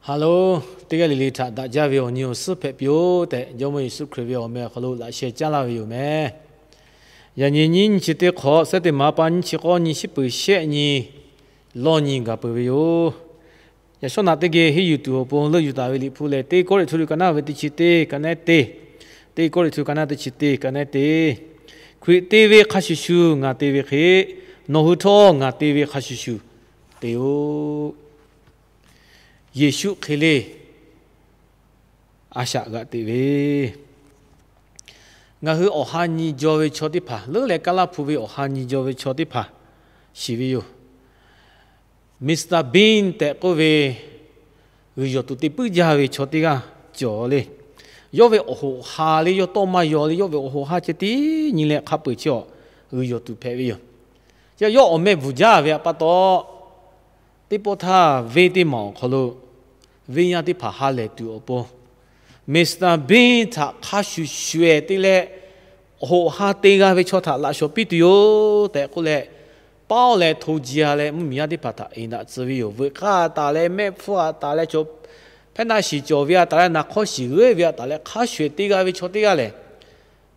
Hello, teˇ g'aˇ le le htaꞈ daꞈ jaˇ ve awˬ nyi awˬ suhˉ hpehꞈ piˇ-oˆ tehꞈ, Jawˇmawˇ Yeˍsuˆ Hkriꞈ ve awˬ meh awˬ hk'aw lo laꞈ sheh caˉ laˇ ve yoˬ meh. Yaꞈ nyi nyiˇ nyi chi teˇ hk'awꞈ, September pa nyiˇ chi k'awˇ nyi, shiˉ peuˬ shehˆ nyi, lawˇ nyi gaˬ peuˬ ve yoˬ. Yaꞈ shawˉ naꞈ teˇ geh henˇ yuˬ tuˬ awˬ pon leuˆ yuˬ taˍ ve Liꞈ hpu lehˬ, Teˇ Kawˇrenˍhtuˆ liꞈ ka naˉ ve teˇ chi teˇ ka nehˉ teˇ, Teˇ Kawˇrenˍhtuˆ ka naˉ teˇ chi teˇ ka nehˉ teˇ. Hkriꞈ te ve hk'a shuˍ shuˍ ngaˬ te ve hk'e, nawˬ hui htawˇ ngaˬ te ve hk'a shuˍ shuˍ te-oˆ. Yeˍsuˆ hk'e le a shaꞈ g'aꞈ teꞈ ve. Ngaˬ hui awˬ ha nyi jaw ve chaw teˇ hpaˍ, leuˉ leh Kaˇlaˇ hpu ve awˬ ha nyi jaw ve chaw teˇ hpaˍ shiˍ ve yoˬ. Mister Bean tehꞈ k'oˆ ve g'uiˬ yawˬ tuˬ te puiˉ jaˇ ve chaw teˇ g'aˇ cawˬ le. Yawˇ ve awˬ hoꞈ ha le, yawˇ tawˇ maˇ yaw le, yawˇ ve awˬ hoꞈ ha ceh tiˉ nyi leh hk'a peu-eˬ chi awˬ g'uiˬ yawˬ tuˬ hpehꞈ ve yoˬ. Chi yawˇ awˬ meh bvuhˬ jaˇ ve pa taw, teˇ pawˆ htaˇ venˇ teˇ maˬ awˬ hk'aw lo venˇ yaˇ teˇ hpaˍ ha lehˬ tuˬ awˬ pon, Mister Bean htaꞈ hk'a shuˍ shuˍ-eˬ te leh, hoꞈ ha te g'a ve chaw htaꞈ laꞈ shawnˍ piˇ tuˬ yoˬ tehꞈ k'oˆ leh, paˉ-oˆ leh hto ji-a leh mvuhˇmiˬ yaˇ teˇ hpaˍ htaꞈ eˍ daꞈ tcuh ve yoˬ. Veuꞈ k'aˇ a taˍ leh, mehˆ hpfuhˇ a taˍ leh, chaw hpehˇ naˆ shiˍ cawˬ ve a taˍ leh, naˍ hk'awˇ shiˍ g'euˆ ve a taˍ leh, hk'a shuˍ-eˬ te g'a ve chaw teˇ g'aˇ lehˬ,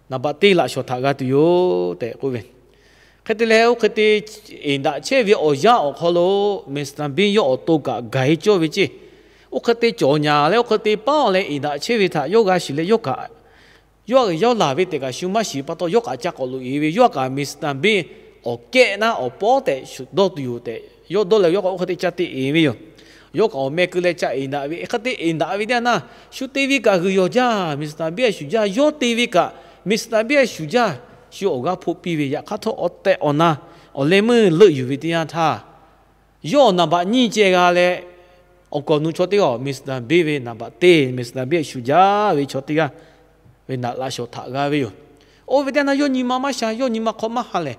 naˍ baꞈ teˇ laꞈ shawnˍ htaꞈ g'a tuˬ yoˬ tehꞈ k'oˆ ve. Hk'e te leh, oˇ hk'e te eˍ daꞈ chehˇ ve awˬ yanˇ awˬ hk'aw lo Mister Bean yawˇ awˬ to kaꞈ gaˬ-e cawˇ ve ceˇ. Oˇ hk'e te cawˬ nyaˍ leh, oˇ hk'e te paˉ-oˆ leh eˍ daꞈ chehˇ ve htaꞈ yawˇ g'a shiˍ leh, yawˇ kaꞈ yawˇ a g'aˇ yawˇ laˬ ve tehꞈ kaꞈ shu maˇ shiˍ pa taw, yawˇ kaꞈ ca k'awꞈ loꞈ-e ve, yawˇ kaꞈ Mister Bean awˬ kehˆ naˉ awˬ pawˉ tehꞈ shuˍ dawˇ tuˬ yoˬ tehꞈ yawˇ dawˇ leh, yawˇ kaꞈ oˇ hk'e te ca te eˍ ve yoˬ. Yawˇ kaꞈ awˬ meh keu leh ca eˍ daꞈ ve, hk'e te eˍ daꞈ ve teˇ yanˇ naˇ, shu te ve kaꞈ g'uiˬ yawˬ jaˇ, Mister Bean a shuˍ jaˇ, yawˇ te ve kaꞈ Mister Bean a shuˍ jaˇ, shu awˬ g'aˇ hpoˆ piˇ ve. Yaꞈ hk'aˇ htawˇ, awˬ tehˬ awˬ na awˬ leh meuˇ leuˆ yuˬ ve teˇ yanˇ htaˇ, yawˇ naˍ baꞈ nyiˇ ceh g'a leh, awˬ kawꞈ nu chaw teˇ g'aˇ Mister Bean ve naˍ baꞈ teˇ, Mister Bean a shuˍ jaˇ ve chaw teˇ g'aˇ ve naꞈ laꞈ shawnˍ htaꞈ g'a ve yoˬ. Oˇ ve teˇ yanˇ naˇ, yawˇ nyi ma maˇ sha, yawˇ nyi ma hk'aw maˇ ha lehˬ,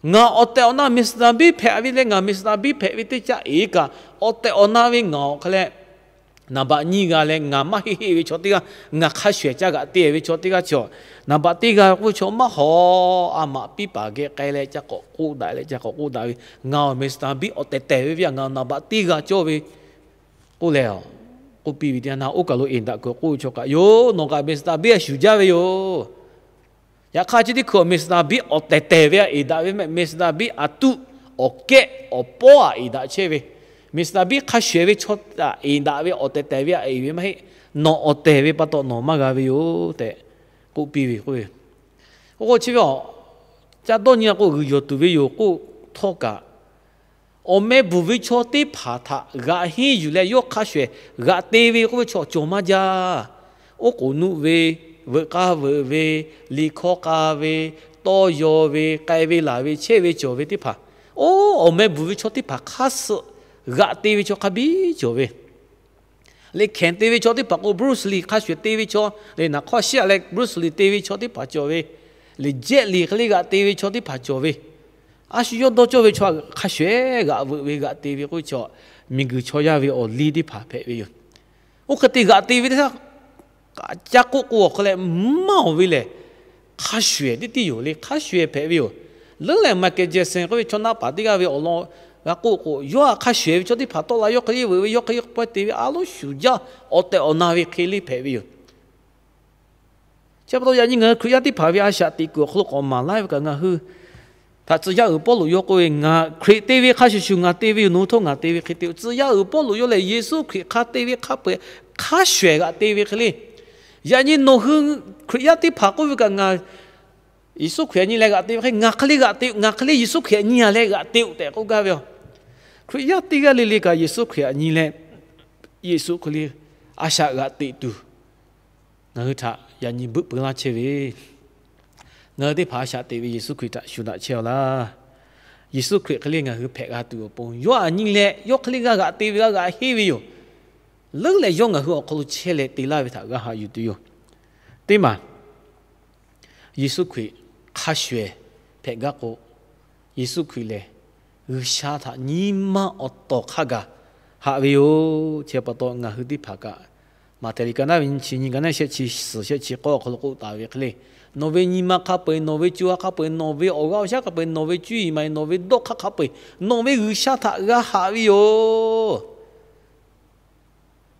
ngaˬ awˬ tehˬ awˬ na Mister Bean hpehꞈ ve leh, ngaˬ Mister Bean hpehꞈ ve teˇ caˆ eˍ kaꞈ, awˬ tehˬ awˬ na ve ngaˬ awˬ hk'a leh naˍ baꞈ nyiˇ g'a leh, ngaˬ maˇ heˆ heˆ ve chaw teˇ g'aˇ, ngaˬ hk'a shuˍ-eˬ ca g'aꞈ te ve chaw teˇ g'aˇ chi, naˍ baꞈ teˇ g'a k'oˆ ve chaw maˇ hawˍ. A maꞈ piˇ paˍ geh k'ai leh ca k'awꞈ k'oˆ daꞈ leh ca k'awꞈ k'oˆ daꞈ ve, ngaˬ awˬ Mister Bean awˬ tehˬ tehˬ ve ve a, ngaˬ naˍ baꞈ teˇ g'a cawˇ ve k'oˆ leh, k'oˆ piˇ ve teˇ yanˇ naˇ, oˇ kaˬ lo eˍ daꞈ kuiˬ k'oˆ ve chaw kaꞈ yoˬ, nawˬ kaꞈ Mister Bean a shuˍ jaˇ ve yoˬ. Yaꞈ hk'aˇ chi teˇ hkui Mister Bean awˬ tehˬ tehˬ ve a eˍ daꞈ ve mehˆ, Mister Bean a tuˆ awˬ kehˆ awˬ pawˉ a eˍ daꞈ chehˇ ve, Mister Bean hk'a shuˍ-eˬ ve chaw a eˍ daꞈ ve awˬ tehˬ tehˬ ve a eˍ ve maˇ heˆ. Nawˬ awˬ tehˬ ve pa taw nawˬ maˇ g'a ve yoˬ tehꞈ k'oˆ piˇ ve k'oˆ ve. Oˇ k'o chi ve a, ca dawˇ nyi a k'o g'uiˬ yawˬ tuˬ ve yoˬ k'oˆ htawˇ kaꞈ, awˬ meh bvuhˬ ve chaw teˇ hpaˍ htaꞈ g'aꞈ henˇ yuˬ leh yawˇ hk'a shuˍ-eˬ g'aꞈ te ve k'oˆ ve chaw cawˬ maˇ jaˇ. Oˉ k'oˍ nuˆ ve, veuꞈ k'aˇ veuꞈ ve, liꞈ hkawˇ k'a ve, tawˇ yaw ve, k'ai ve laˬ ve, chehˇ ve cawˬ ve teˇ hpaˍ, oˇ awˬ meh bvuhˬ ve chaw teˇ hpaˍ hk'aˇ suh g'aꞈ te ve chaw hk'a biˇ cawˬ ve. Liꞈ hkehˍ te ve chaw teˇ hpaˍ k'o, Bruce Lee hk'a shuˍ te ve chaw, liꞈ naˍ hk'awˇ shiˉ-a leh Bruce Lee te ve chaw teˇ hpaˍ cawˬ ve, liꞈ jehˆ liꞈ hk'e le g'aꞈ te ve chaw teˇ hpaˍ cawˬ ve. A shu yawˇ dawˇ cawˇ ve chaw hk'a shuˍ-eˬ g'aꞈ veuꞈ ve g'aꞈ te ve k'oˆ ve chaw, miˬguiˬ chaw yaˇ ve awˬ liˇ teˇ hpaˍ hpehꞈ ve yoˬ. Oˇ hk'e te g'aꞈ te ve teˇ htaˇ, ca k'oˆ k'o awˬ hk'aw leh maˇ awˬ ve lehˬ, hk'a shuˍ-eˬ teˇ tiˉ yoˬ le, hk'a shuˍ-eˬ hpehꞈ ve yoˬ. Leuˉ lehˬ Michael Jackson k'oˆ ve chaw naˆ paˍ teˇ g'aˇ ve awˬ lawn g'a k'oˆ k'o, yawˇ a hk'a shuˍ-eˬ ve chaw teˇ hpaˍ tawˆ la, yawˇ hk'e le veuꞈ ve, yawˇ hk'e le pawehˇ te ve a loˉ shuˍ jaˇ, awˬ tehˬ awˬ na ve hk'e le hpehꞈ ve yoˬ. Chi pa taw yaꞈ nyi ngaˬ hui Hkriꞈ yaˇ teˇ hpaˍ ve a shaꞈ teꞈ kuiˬ awˬ hk'aw lo k'awꞈ maˍ laˇ ve kaꞈ, ngaˬ hui htaꞈ tcuh yaˇ uiˍ Pawˇluꞈ yawˇ k'oˆ ve, ngaˬ Hkriꞈ te ve hk'a shuˍ shuˍ ngaˬ te ve yoˬ, nawˬ hui htawˇ ngaˬ te ve hk'e te-o. Tcuh yaˇ uiˍ Pawˇluꞈ yawˇ lehˬ Yeˍsuˆ Hkriꞈ hk'a te ve hk'a peu-eˬ hk'a shuˍ-eˬ g'aꞈ te ve hk'e le. Yaꞈ nyi nawˬ hui Hkriꞈ yaˇ teˇ hpaˍ k'oˆ ve kaꞈ, ngaˬ Yeˍsuˆ Hkriꞈ nyi leh g'aꞈ te ve hk'e, ngaˬ hk'e le g'aꞈ te, ngaˬ hk'e le Yeˍsuˆ Hkriꞈ nyi-a leh g'aꞈ te-o tehꞈ k'oˆ gaˇ ve yoˬ. Hkriꞈ yaˇ teˇ g'aˇ le le kaꞈ Yeˍsuˆ Hkriꞈ nyi leh, Yeˍsuˆ hk'e le a shaꞈ g'aꞈ teꞈ tuˬ, ngaˬ hui htaꞈ yaꞈ nyi beuˆ peu laˇ chehˇ ve, ngaˬ hui teˇ hpaˍ a shaꞈ teꞈ ve Yeˍsuˆ Hkriꞈ htaꞈ shuˍ daꞈ chehˇ-aw laˇ. Yeˍsuˆ Hkriꞈ hk'e le ngaˬ hui hpehꞈ g'a tuˬ awˬ pon, yawˇ aꞈ nyi leh yawˇ hk'e le g'a g'aꞈ te ve, g'a g'aꞈ henˇ ve yoˬ. Leuˉ leh yawˇ ngaˬ hui awˬ hk'aw lo chehˇ leh te laˇ ve htaꞈ g'a haꞈ yuˬ tuˬ yoˬ. Teˇ maˬ, Yeˍsuˆ Hkriꞈ hk'a shuˍ-eˬ hpehꞈ gaˇ k'o, Yeˍsuˆ Hkriꞈ lehˬ G'uiˬsha htaꞈ nyi ma awˬ tawˍ hk'a gaˬ haꞈ ve yoˬ. Chi pa taw ngaˬ hui teˇ hpaˍ kaꞈ, Maꞈhtehˍ liꞈ ka naˉ ve nyiˇ chi nyiˇ, ka naˉ shehˆ chi suhˍ shehˆ chi k'awˇ awˬ hk'aw lo k'oˆ taˍ ve hk'e le, nawˬ ve nyi ma hk'a peu-eˬ, nawˬ ve co ha hk'a peu-eˬ, nawˬ ve awˬ g'aˇ awˬ shaˉ hk'a peu-eˬ, nawˬ ve cuˇ yiˍ maˍ yiˍ, nawˬ ve dawˇ hk'aˇ hk'a peu-eˬ, nawˬ ve G'uiˬsha htaꞈ g'a haꞈ ve yoˬ.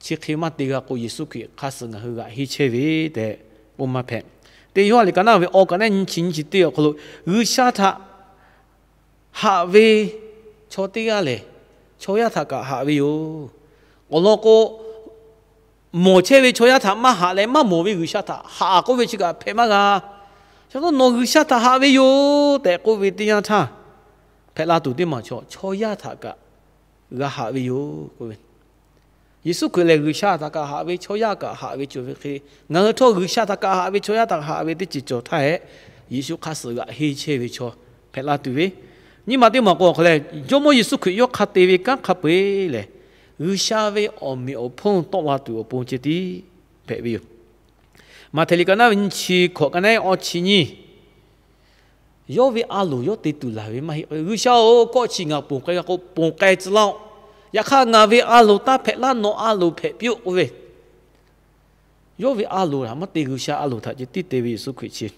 chi hk'e maˇ te g'a k'o, Yeˍsuˆ Hkriꞈ hk'a suh ngaˬ hui g'aꞈ henˇ chehˇ ve tehꞈ k'oˆ maˇ hpehꞈ. Teˇ Yoˇhanˬ liꞈ ka naˆ ve awˬ ka naˆ nyi chi nyi chi teˇ awˬ hk'aw lo, G'uiˬsha htaꞈ haꞈ ve chaw teˇ g'aˇ lehˬ, chaw yaˇ htaꞈ kaꞈ haꞈ ve yoˬ. Awˬ lawn k'o, mawˬ chehˇ ve chaw yaˇ htaꞈ maˇ haꞈ leh, maˇ mawˬ ve G'uiˬsha htaꞈ haꞈ k'oˆ ve chi kaꞈ hpehꞈ maˇ g'a. Chi pa taw nawˬ G'uiˬsha htaꞈ haꞈ ve yoˬ tehꞈ k'oˆ ve teˇ yanˇ htaˇ, hpehꞈ la tuˬ teˇ maˬ chaw, chaw yaˇ htaꞈ kaꞈ g'a haꞈ ve yoˬ k'oˆ ve. Yeˍsuˆ Hkriꞈ lehˬ G'uiˬsha htaꞈ kaꞈ haꞈ ve, chaw yaˇ kaꞈ haꞈ ve cawˬ ve hk'e, ngaˬ hui htawˇ G'uiˬsha htaꞈ kaꞈ haꞈ ve, chaw yaˇ htaꞈ haꞈ ve teˇ ceuˬ cawˬ htaˇ hehꞈ, Yeˍsuˆ hk'a suh g'aꞈ henˇ chehˇ ve chaw hpehꞈ la tuˬ ve, nyiˇ ma teˇ maˬ k'o awˬ hk'aw leh, Jawˇmawˇ Yeˍsuˆ Hkriꞈ yawˇ hk'a te ve kanˉ hk'a peu-eˬ lehˬ, G'uiˬsha ve awˬ meꞈ awˬ hponˇ tawˆ la tuˬ awˬ pon ceh tiˉ hpehꞈ ve yoˬ. Maꞈhtehˍ liꞈ ka naˆ ve nyiˇ chi hkawꞈ ka naˆ awˇ chi nyiˇ, yawˇ ve a loˍ yawˇ te tuˬ laˬ ve maˇ heˆ. G'uiˬsha-oˬ, kawˆ chi ngaˬ ponˬ k'ai g'a k'o, ponˬ k'ai tcuh laˇ-oˆ. Yaꞈ hk'aˇ, ngaˬ ve a loˍ taˇ hpehꞈ laˇ, nawˬ a loˍ hpehꞈ piˇ-oˆ k'oˆ ve, yawˇ ve a loˍ htaꞈ maˇ te, G'uiˬsha a loˍ htaꞈ ceh tiˉ te ve Yeˍsuˆ Hkriꞈ chi.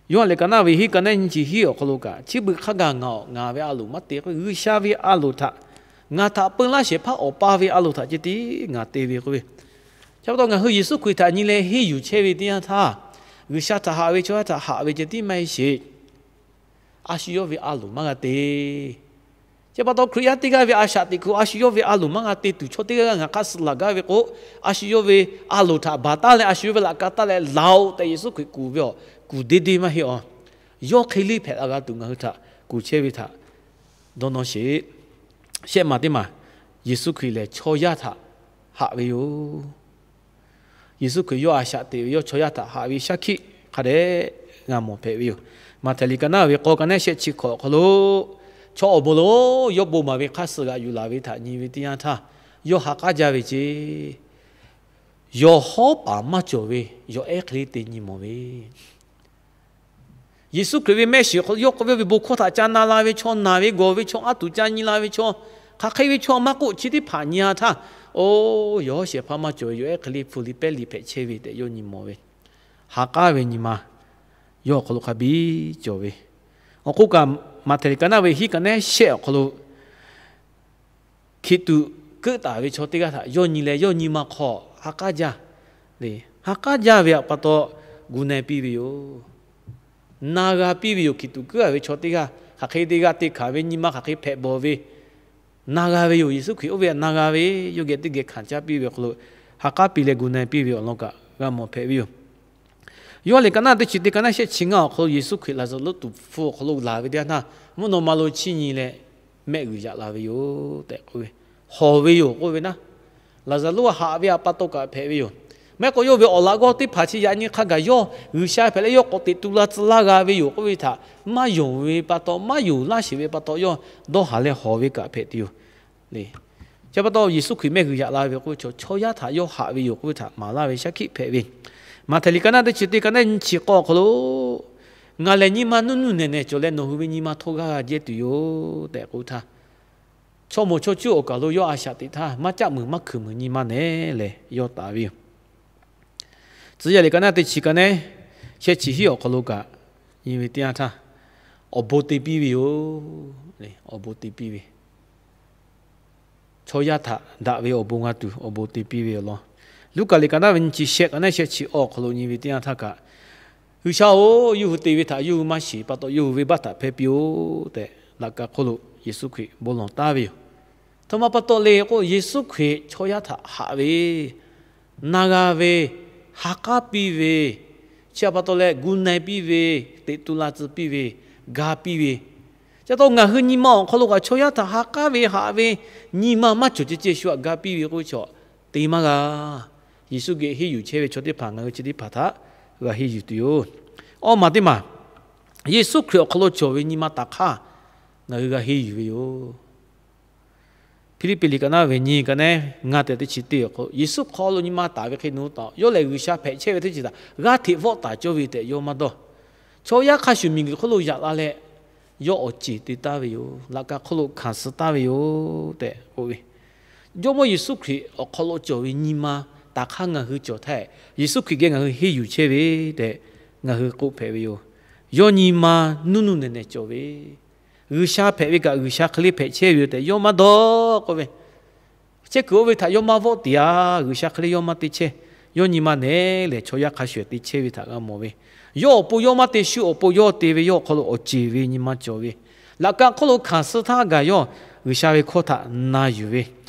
Yoˇhanˬ liꞈ ka naˆ ve hiˉ ka naˆ nyiˇ chi hiˉ awˬ hk'aw lo kaꞈ, chi beuꞈ hk'a gaˬ ngaˬ, ngaˬ ve a loˍ maˇ te k'o, G'uiˬsha ve a loˍ htaꞈ, ngaˬ htaꞈ peu laˇ shehˍ hpaˇ Awˬ pa ve a loˍ htaꞈ ceh tiˉ ngaˬ te ve k'oˆ ve. Chi pa taw ngaˬ hui Yeˍsuˆ Hkriꞈ htaꞈ nyi leh henˇ yuˬ chehˇ ve teˇ yanˇ htaˇ, G'uiˬsha htaꞈ haꞈ ve, chaw yaˇ htaꞈ haꞈ ve ceh tiˉ maˇ heˆ sheˍ. A shu yawˇ ve a loˍ maˇ g'a te. Chi pa taw Hkriꞈ yaˇ teˇ g'aˇ ve a shaꞈ teꞈ kuiˬ a shu yawˇ ve a loˍ maˇ g'a te tuˬ chaw teˇ g'aˇ g'aˇ ngaˬ hk'a suh laˬ gaˇ ve k'o, a shu yawˇ ve a loˍ htaꞈ baˬ taˉ leh, a shu yawˇ ve laꞈ ka taˉ leh, laˬ-oꞈ tehꞈ Yeˍsuˆ Hkriꞈ kuˬ ve awˬ kuˬ deˇ deˇ maˇ heˆ awˬ. Yawˇ hk'e liˇ hpehꞈ la g'a tuˬ ngaˬ hui htaꞈ kuˬ chehˇ ve htaꞈ dawˇ nawˇ sheˍ. Shehˆ maˬ teˇ maˬ, Yeˍsuˆ Hkriꞈ lehˬ chaw yaˇ htaꞈ haꞈ ve yoˬ. Yeˍsuˆ Hkriꞈ yawˇ a shaꞈ teꞈ ve, yawˇ chaw yaˇ htaꞈ haꞈ ve shaˉ hkiˆ hk'a dehꞈ g'a mawˬ hpehꞈ ve yoˬ. Maꞈhtehˍ liꞈ ka naˆ ve k'awˇ ka naˆ shehˆ chi hkawꞈ awˬ hk'aw lo, chaw awˬ bon lo yawˇ bon maˍ ve hk'a suh g'aꞈ yuˬ laˬ ve htaꞈ nyi ve teˇ yanˇ htaˇ, yawˇ ha k'aˉ jaˇ ve ceˇ. Yawˬ hawˉ paˍ maˇ cawˬ ve yawˬ ehˉ hk'e le te nyi mawˬ ve Yeˍsuˆ Hkriꞈ ve mehˆ shiˍ hk'aw lo yawˇ k'oˆ ve, yawˇ ve bon hkawˇ htaꞈ ca na la ve chaw, naˬ ve gawˬ ve chaw, aˉ tuˬ ca nyi la ve chaw, hk'aˬ hk'e ve chaw maˇ k'oˆ, chi teˇ hpaˍ nyi-a htaˇ, oˇ, yawˬ hawˉ shehˍ hpaˇ maˇ cawˬ ve yawˬ ehˉ hk'e le hpu liꞈ pehˉ liꞈ hpehꞈ chehˇ ve tehꞈ yawˇ nyi mawˬ ve, ha k'aˉ ve nyi ma yawˇ awˬ hk'aw lo hk'a biˇ cawˬ ve. Awˬ hk'oˆ kaꞈ, Maꞈhtehˍ liꞈ ka naˆ ve hiˉ ka naˆ shehˆ awˬ hk'aw lo hkiˬ tuꞈ keuˆ taˍ ve chaw teˇ g'aˇ htaꞈ yawˇ nyi leh, yawˇ nyi ma hk'aw ha k'aˉ jaˇ le. Ha k'aˉ jaˇ ve pa taw gu na-e piˇ ve yoˬ. Na g'a piˇ ve yoˬ. Hkiˬ tuꞈ keuˆ-a ve chaw teˇ g'aˇ, hk'aˬ hk'e te g'a te hkanˍ ve, nyi ma hk'aˬ hk'e hpehꞈ bawˬ ve, na g'a ve yoˬ. Yeˍsuˆ Hkriꞈ oˇ ve htaꞈ na g'a ve, yawˇ geh teˇ geh hkanˍ caˇ piˇ ve awˬ hk'aw lo ha k'aˉ piˇ leh gu na-e piˇ ve awˬ lawn kaꞈ g'a mawˬ hpehꞈ ve yoˬ. Yoˇhanˬ liꞈ ka naˆ teˇ chi teˇ ka naˆ shehˆ chi ngaˇ awˬ hk'aw lo Yeˍsuˆ Hkriꞈ Laˍzaˍruˆ tuˍ hpfuh awˬ hk'aw lo laˬ ve teˇ yanˇ htaˇ, mvuhˇ naw ma lo chiˇ nyi leh mehˆ g'uiˬ yaꞈ la ve yoˬ tehꞈ k'oˆ ve, hawˬ ve yoˬ k'oˆ ve naˆ. Laˍzaˍruˆ haꞈ ve pa taw kaꞈ hpehꞈ ve yoˬ. Maˇ heˆ k'o yawˇ ve awˬ laꞈ g'awˇ teˇ hpaˍ chi yaꞈ nyi hk'a gaˬ yawˇ G'uiˬsha hpehꞈ leh yawˇ k'awꞈ teꞈ tu la tcuh laˇ g'a ve yoˬ k'oˆ ve htaꞈ maˇ yonˍ ve pa taw, maˇ yonˍ laˇ sheˍ ve pa taw, yawˇ dawˇ haˍ leh hawˬ ve kaꞈ hpehꞈ tuˬ yoˬ. Chi pa taw Yeˍsuˆ Hkriꞈ mehˆ g'uiˬ yaꞈ la ve k'oˆ ve chaw, chaw yaˇ htaꞈ yawˇ haꞈ ve yoˬ k'oˆ ve htaꞈ maˍ laˇ ve shaˉ hkiˆ hpehꞈ ve. Maꞈhtehˍ liꞈ ka naˆ teˇ chi teˇ ka naˆ nyiˇ chi k'awˇ awˬ hk'aw lo, ngaˬ lehˬ nyi ma nuˇ nuˇ nehˬ nehˬ cawˬ leh nawˬ hui ve nyi ma htawˇ g'aˇ g'a jehˇ tuˬ yoˬ tehꞈ k'oˆ htaˇ, chaw mawˬ chaw cuˇ awˬ kaˬ lo yawˇ a shaꞈ teꞈ htaˇ, maˇ caˆ muiˬ maˇ hkuiˬ muiˬ nyi ma nehˬ lehˬ yawˇ taˍ ve yoˬ. Tcuh yaˇ liꞈ ka naˆ teˇ chi ka naˆ shehˆ chi hiˉ awˬ hk'aw lo kaꞈ nyi ve teˇ yanˇ htaˇ, awˬ bon te piˇ ve yoˬ. Awˬ bon te piˇ ve, chaw yaˇ htaꞈ daꞈ ve awˬ bon g'a tuˬ awˬ bon te piˇ ve awˬ lawn, Luˉkaꞈ liꞈ ka naˆ ve nyiˇ chi shehˆ ka naˆ shehˆ chi awˬ hk'aw lo nyi ve teˇ yanˇ htaˇ kaꞈ, G'uiˬsha-oˬ, yawˇ hui te ve htaꞈ yawˇ hui maˇ shiˍ pa taw, yawˇ hui venˇbaˆ htaꞈ hpehˇ piˇ-oˆ tehꞈ laꞈ ka hk'oˆ lo Yeˍsuˆ Hkriꞈ bon lawˬ taˍ ve yoˬ. Aˬ htoꞈ ma pa taw le k'o, Yeˍsuˆ Hkriꞈ chaw yaˇ htaꞈ haꞈ ve, na g'a ve, ha k'aˉ piˇ ve, chi htaꞈ pa taw leh gu na-e piˇ ve, teꞈ tu la tcuh piˇ ve, ga piˇ ve, chi pa taw ngaˬ hui nyi ma awˬ hk'aw lo kaꞈ chaw yaˇ htaꞈ ha k'aˉ ve, haꞈ ve, nyi ma maˇ cawˬ ceh ceh shu htaꞈ ga piˇ ve k'oˆ ve chaw, te maˇ g'a. Yeˍsuˆ geh henˇ yuˬ chehˇ ve chaw teˇ hpaˍ ngaˬ hui chi teˇ hpaˍ htaꞈ g'a henˇ yuˬ tuˬ yoˬ. Awˇ maˬ teˇ maˬ, Yeˍsuˆ Hkriꞈ awˬ hk'aw lo cawˬ ve nyi ma taˍ hk'aˇ ngaˬ hui g'a henˇ yuˬ ve yoˬ. Hpiˇliˇpiˆ liꞈ ka naˆ ve nyi ka naˆ ngaˇ tehꞈ teˇ chi teˇ awˬ hk'aw lo, Yeˍsuˆ hk'aw lo nyi ma taˍ ve hk'e nawˬ hui taˍ, yawˇ lehˬ G'uiˬsha hpehꞈ chehˇ ve teˇ ceuˬ htaꞈ g'aˇ hteꞈ vawˆ taˍ cawˇ ve tehꞈ yawˇ maˇ dawˇ. Chaw yaˇ hk'a shuˍ miˬguiˬ hk'oˆ lo yaꞈ la leh, yawˇ awˬ ceˬ te taˍ ve yoˬ. Laꞈ ka hk'oˆ lo hkanˍ suh taˍ ve yoˬ tehꞈ k'oˆ ve, Jawˇmawˇ Yeˍsuˆ Hkriꞈ awˬ hk'aw lo cawˬ ve nyi ma taˍ hk'aˇ ngaˬ hui cawˬ htaˇ, Yeˍsuˆ Hkriꞈ geh ngaˬ hui henˇ yuˬ chehˇ ve tehꞈ ngaˬ hui k'oˆ hpehꞈ ve yoˬ. Yawˇ nyi ma nuˇ nuˇ nehˬ nehˬ cawˬ ve, G'uiˬsha hpehꞈ ve kaꞈ G'uiˬsha hk'e le hpehꞈ chehˇ ve yoˬ tehꞈ yawˇ maˇ dawˇ k'oˆ ve, Chehˇ kuiˬ oˇ ve htaꞈ yawˇ maˇ vawˆ tiˍ-a. G'uiˬsha hk'e le yawˇ maˇ te chehˇ. Yawˇ nyi ma nehˬ lehˬ, chaw yaˇ hk'a shuˍ te chehˇ ve htaꞈ g'a mawˬ ve, yawˇ awˬ pon yawˇ maˇ te shu awˬ pon yawˇ te ve, yawˇ awˬ hk'aw lo awˬ ceˬ ve nyi ma cawˬ ve, laꞈ ka hk'oˆ lo hkanˍ suh htaˇ gaˬ yawˇ G'uiˬsha ve hkawˇ htaꞈ na yuˬ ve,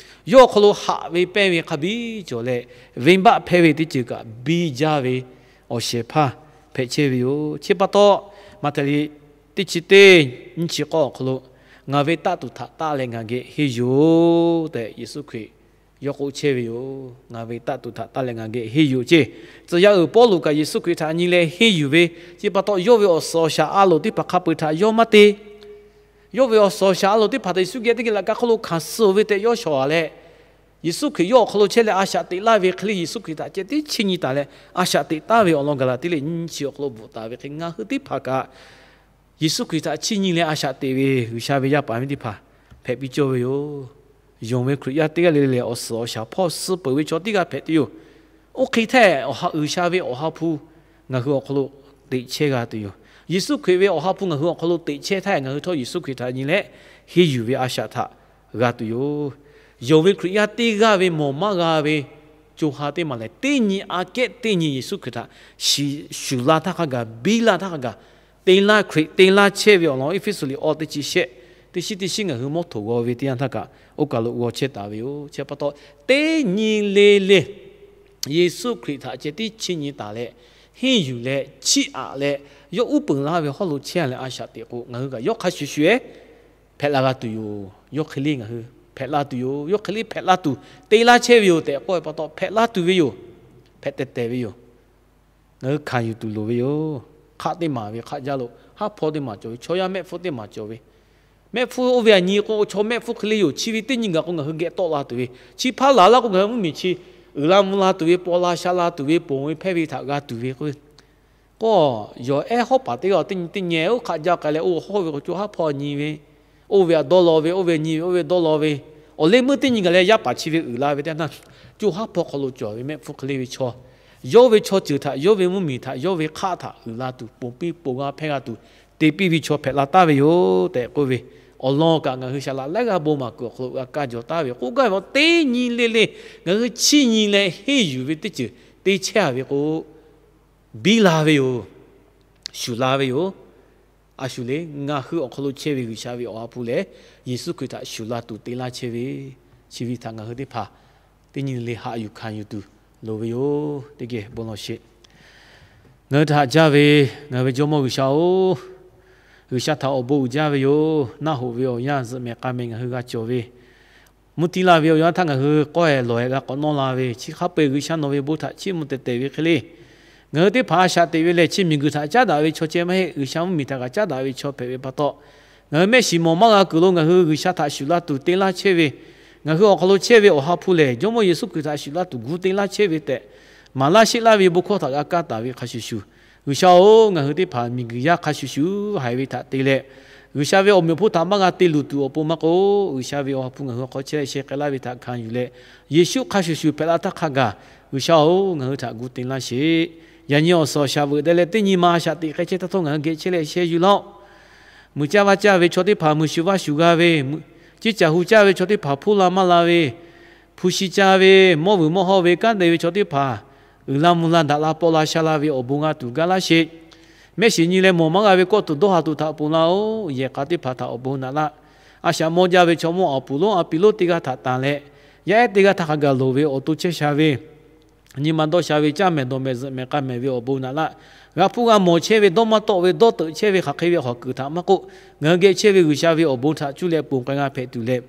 yawˇ awˬ hk'aw lo haꞈ ve pehnˇ ve hk'a biˇ cawˬ leh, venˇbaˆ hpehˇ ve teˇ ceuˬ kaꞈ biˇ jaˇ ve awˬ shehˍ hpaˇ hpehꞈ chehˇ ve yoˬ. Chi pa taw, Maꞈhtehˍ liꞈ teˇ chi teˇ nyiˇ chi k'awˇ awˬ hk'aw lo, Ngaˬ ve taˆ tuˬ htaꞈ taˆ leh ngaˬ geh henˇ yuˬ-oˬ tehꞈ Yeˍsuˆ Hkriꞈ yawˇ k'oˆ chehˇ ve yoˬ. Ngaˬ ve taˆ tuˬ htaꞈ taˆ leh ngaˬ geh henˇ yuˬ-oˬ ceˇ. Tcuh yaˇ uiˍ Pawˇluꞈ kaꞈ Yeˍsuˆ Hkriꞈ htaꞈ nyi leh henˇ yuˬ ve, chi pa taw yawˇ ve awˬ suhˍ awˬ shaˍ a loˍ teˇ hpaˍ hk'a peu-eˬ htaꞈ yawˇ maˇ te. Yawˇ ve awˬ suhˍ awˬ shaˍ a loˍ teˇ hpaˍ htaꞈ Yeˍsuˆ geh teˇ geh laꞈ ka hk'oˆ lo hkanˍ suh ve tehꞈ yawˇ shawˍ-a leh, Yeˍsuˆ Hkriꞈ yawˇ awˬ hk'aw lo chehˇ leh a shaꞈ teꞈ laˇ ve hk'e le, Yeˍsuˆ Hkriꞈ htaꞈ ceh tiˉ chiˇ nyi taˍ leh a shaꞈ teꞈ taˍ ve awˬ lawn gaˬ la teˇ leh nyiˇ chi awˬ hk'aw lo bvuhꞈ taˍ ve hk'e, ngaˬ hui teˇ hpaˍ kaꞈ Yeˍsuˆ Hkriꞈ htaꞈ chiˇ nyi leh a shaꞈ teꞈ ve G'uiˬsha ve yaˇ paˍ miˇ teˇ hpaˍ hpehꞈ piˇ cawˇ ve yoˬ. Yonˍ ve Hkriꞈ yaˇ teˇ g'aˇ le le awˬ suhˍ awˬ shaˍ hpawˇ suh peuˬ ve chaw teˇ g'aˇ hpehꞈ tuˬ yoˬ. Oˇ hk'e htaˇ, G'uiˬsha ve Awˬ ha hpu ngaˬ hui awˬ hk'aw lo teꞈ chehˇ g'a tuˬ yoˬ. Yeˍsuˆ Hkriꞈ ve Awˬ ha hpu ngaˬ hui awˬ hk'aw lo teꞈ chehˇ htaˇ, ngaˬ hui htawˇ Yeˍsuˆ Hkriꞈ htaꞈ nyi leh henˇ yuˬ ve a shaꞈ htaꞈ g'a tuˬ yoˬ. Yonˍ ve Hkriꞈ yaˇ teˇ g'aˇ ve mawˬ maˇ g'a ve co ha teˇ maˬ lehˬ, teˇ nyi aꞈ kehˉ teˇ nyi Yeˍsuˆ Hkriꞈ htaꞈ shuˍ la htaˇ hk'a gaˬ, biˇ la htaˇ hk'a gaˬ, te laˇ, Hkriꞈ te laˇ chehˇ ve awˬ lawn Eˇfeˇsuꞈ liꞈ awˇ teˇ chi shehˆ, teˇ shiˉ teˇ shiˉ ngaˬ hui mawˇ htoꞈ g'aw ve teˇ yanˇ htaˇ kaꞈ oˇ kaˬ lo g'aw chehˇ taˍ ve yoˬ. Chi pa taw, teˇ nyi le le Yeˍsuˆ Hkriꞈ htaꞈ ceh tiˉ chiˇ nyi taˍ leh, henˇ yuˬ leh chiˇ aꞈ leh, yawˇ uˉ peunˍ laˇ ve hawˉ lo chehˇ leh a shaꞈ teꞈ k'o, ngaˬ hui kaꞈ yawˇ hk'a shuˍ shuˍ-eˬ hpehꞈ la g'a tuˬ yoˬ. Yawˇ hk'e le ngaˬ hui hpehꞈ la tuˬ yoˬ. Yawˇ hk'e le hpehꞈ la tuˬ te laˇ chehˇ ve yoˬ tehꞈ k'oˆ ve pa taw, hpehꞈ la tuˬ ve yoˬ. Hpehꞈ tehˬ tehˬ ve yoˬ. Ngaˬ hui hkanˍ yuˬ tuˬ loˍ ve yoˬ. Hk'aˆ teˇ maˬ ve hk'aˆ jaˇ lo haˉ hpawˇ teˇ maˬ cawˬ ve, chaw yaˇ mehˆ hpfuhˇ teˇ maˬ cawˬ ve, mehˆ hpfuhˇ oˇ ve aꞈ nyi k'o, chaw mehˆ hpfuhˇ hk'e le yoˬ. Chi ve teˇ nyi gaˬ k'o, ngaˬ hui geh tawˆ la tuˬ ve, chi hpaˇ laˬ laˇ k'o, ngaˬ hui mvuhˇmiˬ chi uiˍ la mvuh la tuˬ ve, paw la sha la tuˬ ve, ponˬ ve hpehˇ ve htaꞈ g'a tuˬ ve k'o, k'o, yawˬ ehˉ hawˉ paˍ teˇ g'aˇ teˇ nyi teˇ nyi oˇ hk'aˆ jaˇ k'ai leh, oˇ hawˉ ve k'o, co haˉ hpawˇ nyi ve, oˇ ve aꞈ dawˇ law ve, oˇ ve nyi ve, oˇ ve dawˇ law ve, awˬ leh meuˇ teˇ nyi gaˬ leh yaˇ paˍ chi ve uiˍ la ve teˇ yanˇ, co haˉ hpawˇ hk'aw lo cawˬ ve mehˆ hpfuhˇ hk'e le ve chaw, yawˇ ve chaw ceuˬ htaꞈ, yawˇ ve mvuhˇmiˬ htaꞈ, yawˇ ve hk'aˆ htaꞈ uiˍ la tuˬ, ponˬ piˇ ponˬ g'a hpehˇ g'a tuˬ te piˇ ve chaw hpehꞈ la taˍ ve yoˬ tehꞈ k'oˆ ve awˬ lawn kaꞈ, ngaˬ hui shaˍ laꞈ laiˉ g'aˇ bon maˍ kuiˬ awˬ hk'aw lo g'a kaˇ jaw taˍ ve yoˬ. K'oˆ gaˇ ve teˇ nyi le le ngaˬ hui chiˇ nyi leh henˇ yuˬ ve teˇ ceuˬ te chehˇ-a ve k'o, biˇ la ve yoˬ. Shuˍ la ve yoˬ. A shuˍ le, ngaˬ hui awˬ hk'aw lo chehˇ ve G'uiˬsha ve Awˬ ha hpu lehˬ, Yeˍsuˆ Hkriꞈ htaꞈ shuˍ la tuˬ te laˇ chehˇ ve, chi ve htaꞈ ngaˬ hui teˇ hpaˍ teˇ nyi le haꞈ yuˬ hkanˍ yuˬ tuˬ loˍ ve yoˬ. Teˇ geh bon lawˬ sheˍ. Ngaˬ hui htaꞈ haꞈ jaˇ ve ngaˬ hui ve Jawˇmawˇ G'uiˬsha-oˬ, G'uiˬsha htaꞈ awˬ bon uiˍ jaˇ ve yoˬ. Naˆ hoꞈ ve awˬ yanˇ zuhꞈ mehˍ k'a mehˍ ngaˬ hui g'a cawˬ ve, mvuhˇ tiˇ laˇ ve awˬ yanˇ htaˇ ngaˬ hui k'awehˬ lawˬ-ehˍ g'a k'awꞈ nawˇ la ve, chi hk'a peu-eˬ G'uiˬsha nawˬ ve bon htaꞈ chiˇ mvuh tehˬ tehˬ ve hk'e le, ngaˬ hui teˇ hpaˍ a shaꞈ teꞈ ve lehˬ, chi miˬguiˬ htaꞈ caˉ daꞈ ve chaw ceh maˇ heˆ. G'uiˬsha mvuhˇmiˬ htaꞈ kaꞈ caˉ daꞈ ve chaw hpehꞈ ve pa taw, ngaˬ hui mehˆ shiˍ mawˬ maˇ g'a kuiˬ lo ngaˬ hui G'uiˬsha htaꞈ shuˍ la tuˬ te laˇ chehˇ ve, ngaˬ hui awˬ hk'aw lo chehˇ ve Awˬ ha hpu lehˬ, Jawˇmawˇ Yeˍsuˆ Hkriꞈ htaꞈ shuˍ la tuˬ gu te laˇ chehˇ ve tehꞈ, maˍ laˇ sheˆ laˇ ve bon hkawˇ htaꞈ g'a kaˇ taˍ ve hk'a shuˍ shuˍ, G'uiˬsha-oˬ, ngaˬ hui teˇ hpaˍ miˬguiˬ yaˇ hk'a shuˍ shuˍ haiˬ ve htaꞈ te leh, G'uiˬsha ve awˬ meꞈ awˬ hponˇ htaꞈ maˇ g'a te luˬ tuˬ awˬ pon maˇ k'o, G'uiˬsha ve Awˬ ha hpu ngaˬ hui awˬ hk'aw chehˇ leh sheh k'ai laˇ ve htaꞈ hkanˍ yuˬ leh, Yeˍsuˆ hk'a shuˍ shuˍ hpehꞈ la htaˇ hk'a gaˬ, G'uiˬsha-oˬ, ngaˬ hui htaꞈ gu te laˇ sheˍ. Yaꞈ nyi awˬ suhˍ awˬ shaˍ veuꞈ deh leh teˇ nyi ma a shaꞈ teꞈ k'ai chehˇ htaˇ htawˇ ngaˬ hui geh chehˇ leh sheh yuˬ laˇ-oˆ. Muiˬ caˇ vaˇ caˇ ve chaw teˇ hpaˍ muiˬ shuˍ vaˇ shuˍ g'a ve, mvuhˇ, ceˇ caˬ hu caˇ ve chaw teˇ hpaˍ hpuˇ la maˇ la ve, hpu shi caˇ ve, mawˇ vuiˬ mawˇ hawˇ ve kanˉ te ve chaw teˇ hpaˍ uiˍ la mvuh la daꞈ la paw la sha la ve awˬ bon g'a tuˬ gaˇ laˇ sheˍ. Mehˆ shiˍ nyi leh mawˬ maˇ g'a ve kawˆ tuˬ dawˇ ha tuˬ htaꞈ ponˬ laˇ-oˆ. Yehˬ k'a teˇ hpaˍ htaꞈ awˬ bon naꞈ laˇ. A shaꞈ mawˇ jaˇ ve chaw mawˇ Aˍpoˍlonˉ Aˍpiˍloˆ teˇ g'aˇ htaꞈ tanˬ leh, yaˇ ehˉ teˇ g'aˇ htaꞈ hk'a gaˬ loˍ ve awˬ to chehˇ sha ve, nyi ma dawˇ sha ve, caˇ mehˍ dawˬ mehˍ zuhꞈ mehˍ k'a mehˍ ve awˬ bon naꞈ laˇ. G'a hpuˇ g'a mawˬ chehˇ ve, dawˇ maˇ tawˆ ve, dawˇ teuꞈ chehˇ ve hk'aˬ hk'e ve hawˬ kuiˬ htaꞈ maˇ k'oˆ, ngaˬ hui geh chehˇ ve G'uiˬsha ve awˬ bon htaꞈ cuˇ leh ponˬ k'ai g'a hpehꞈ tuˬ leh,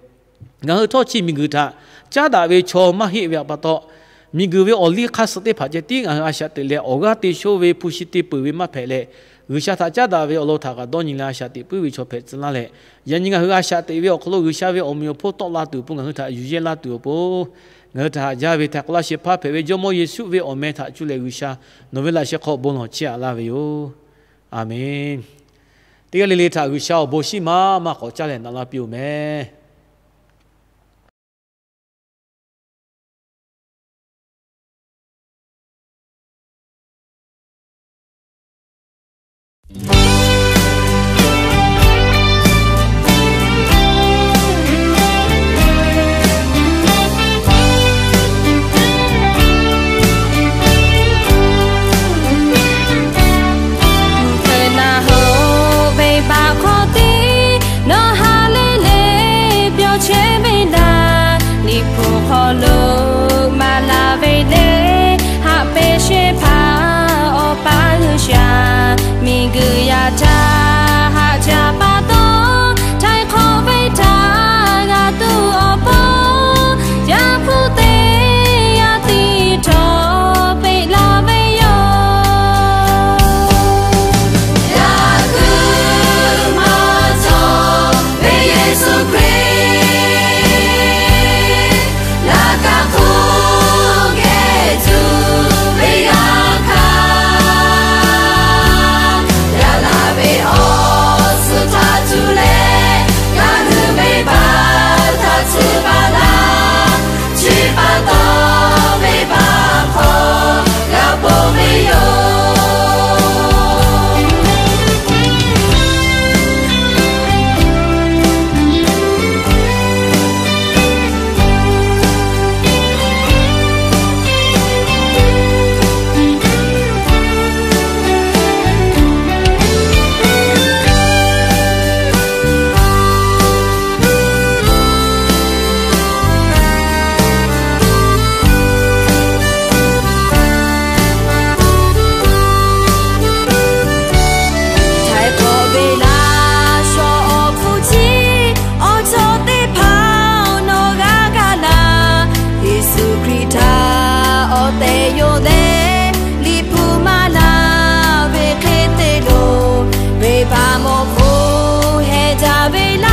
ngaˬ hui htawˇ chi miˬguiˬ htaꞈ caˉ daꞈ ve chaw maˇ heˆ ve pa taw, miˬguiˬ ve awˬ liˇ hk'aˇ suh teˇ hpaˍ ceh tiˉ ngaˬ hui a shaꞈ teꞈ leh awˬ g'aˇ te shoˆ ve hpu shi te peuˬ ve maˇ hpehꞈ leh, G'uiˬsha htaꞈ caˉ daꞈ ve awˬ lawn htaꞈ kaꞈ dawˇ nyi leh a shaꞈ teꞈ puiˉ ve chaw hpehꞈ tcuh laˇ leh, yaꞈ nyi ngaˬ hui a shaꞈ teꞈ ve awˬ hk'aw lo G'uiˬsha ve awˬ meꞈ awˬ hponˇ tawˆ la tuˬ awˬ pon ngaˬ hui htaꞈ yuˬ yehˇ laˇ tuˬ awˬ pon, ngaˬ hui htaꞈ haꞈ jaˇ ve htaiˍ hk'awꞈ laˇ shehˍ hpaˇ hpehꞈ ve Jawˇmawˇ Yeˍsuˆ ve awˬ meh htaꞈ cuˇ leh G'uiˬsha nawˬ ve laꞈ sheh hk'aw bon lawˬ chehˇ aꞈ laˇ ve yoˬ. Aˍmenˍ. Teˇ g'aˇ le le htaꞈ G'uiˬsha awˬ bon shiˉ maˇ maˇ k'awꞈ caˇ leh naꞈ laˇ piˇ-oˬ meh. Aˍ ve